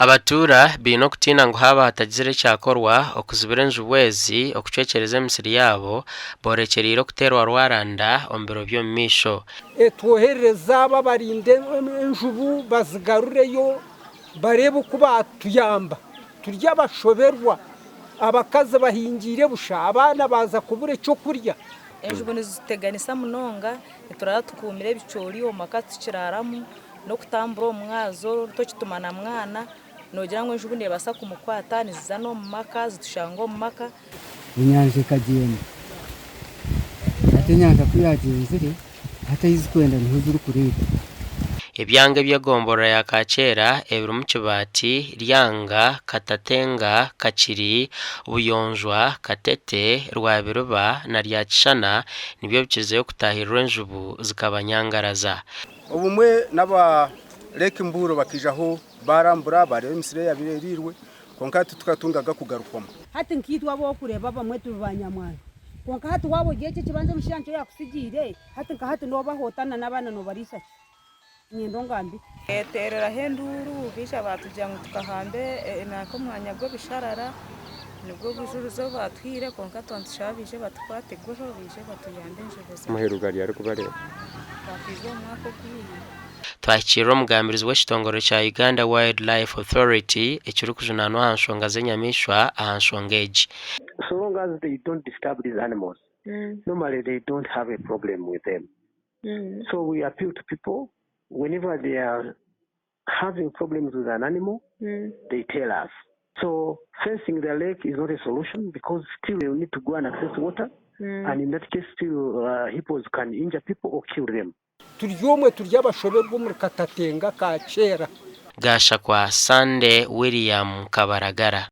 Abatuura baine okutiina ngu haaba hatagizire ekyakorwa okuzibira enjubu ezi okucwekyereza emisiri yaabo, boorekyereire okuteerwa rwaranda omu biro by'omu maisho. Etwoherereze abo abarinda enjubu bazigarureyo bareebe oku baatuyamba. Turi abashoberwa, abakazi bahingiire busha, abaana baaza kubura ekyokurya. Enjubu nizituteganisa munonga, nituraara tukuumire ebicoori omu maka tukiraaramu. N'okutambura omu mwazo tokituma na mwana noogira ngu enjubu neebaasa kumukwata, niziza n'omu maka zitushanga omu maka. Enyanja ekagyenda. Hati enyanja ku yaagyenzire, hati ahu zirikwenda niho zirikureetwa. Ebyanga eby'egomborora ya Kakyera ebirimu Kibaati, Ryanga, Katatenga, Kakiri, Buyonjwa, Katete, Rwabiriba na Ryakishana nibyo bikirizeyo kutahirirwa enjubu zikabanyangaraza. Obumwe n'aba Lake Mburo bakaijaho baarambura baareeba emisiri eyabaire eriirwe kwonka titukatungaga kugarukwamu. Hati nkaitwe abu orikureeba abamwe turi banyamwanya kwonka hati waaba ori eki ekibanja omushaija nikyo yaakutsigiire hati nka hati noobaho ota na n'abaana noobariisa ki? Niinyenda ongambire. Twetereraho enduuru baija baatugira ngu tukahambe nanka omwanya gw'ebisharara nibwo bujurizi obu baatuhaire kwonka twaba nitushaba baije batukwatirweho baije batuyambe enjubu zaitu. Muheruka ryari kubareeba? Twakaiza omu mwaka ogwire. Twahikiirira omugambirizi w'ekitongore kya Uganda Wildlife Authority ekirikujunaanwa aha nshonga z'enyamaishwa aha nshonga egi. So long as they don't disturb these animals, normally they don't have a problem with them. So we appeal to people whenever they are having problems with an animal, they tell us. So fencing the lake is not a solution because still they will need to go and access water and in that case still uh, hippos can injure people or kill them. Turi omwe turi abashoberwa omuri Katatenga ka Kyera. Gashakwa Sunday William Kabaragara.